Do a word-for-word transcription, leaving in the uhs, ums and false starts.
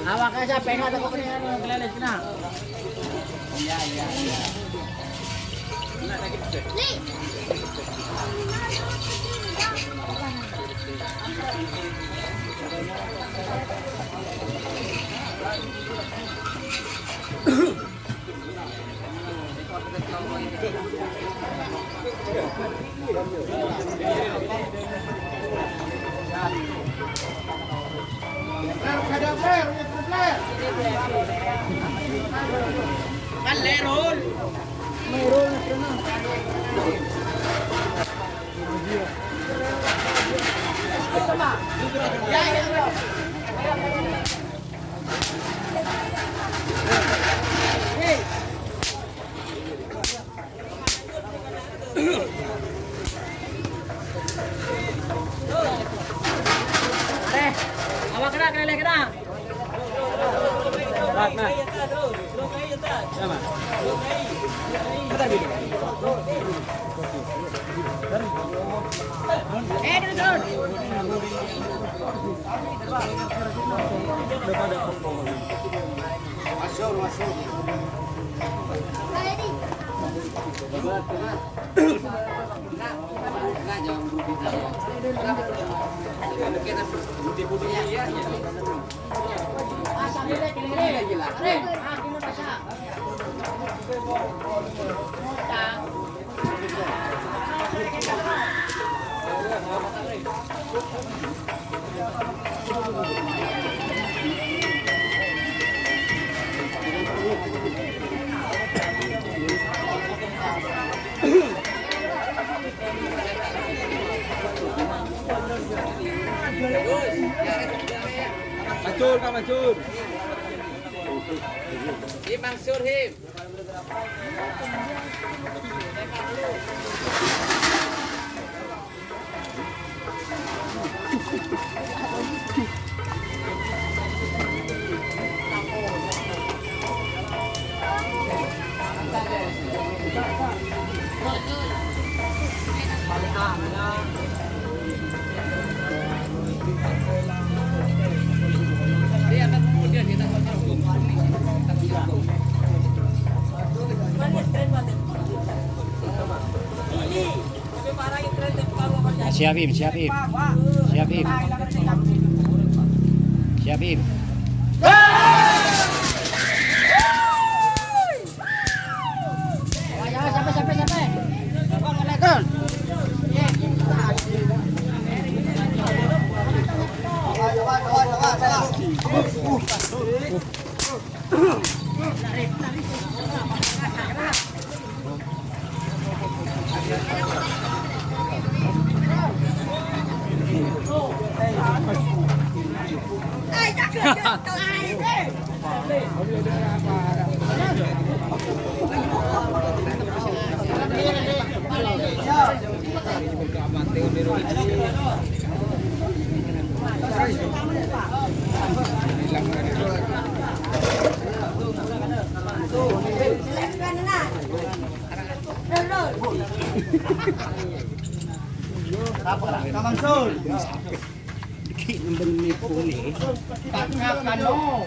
Awak aja pengen ada kok ini anu, kelelek, nah. Iya, iya, iya. Are, awak kena, kena, kena. Rat, nah. Sama. Eh, duduk, duduk. Masuk, masuk. Mansur, Kak Mansur. Him, Mansur, Him. Siap, Im, siap, Im. Siap, Im. Siap, Im. Ayo, sampai, sampai, sampai. Turun. Apa? Ka Mansur. Ki nembeng ni pole. Tangkap, Kano.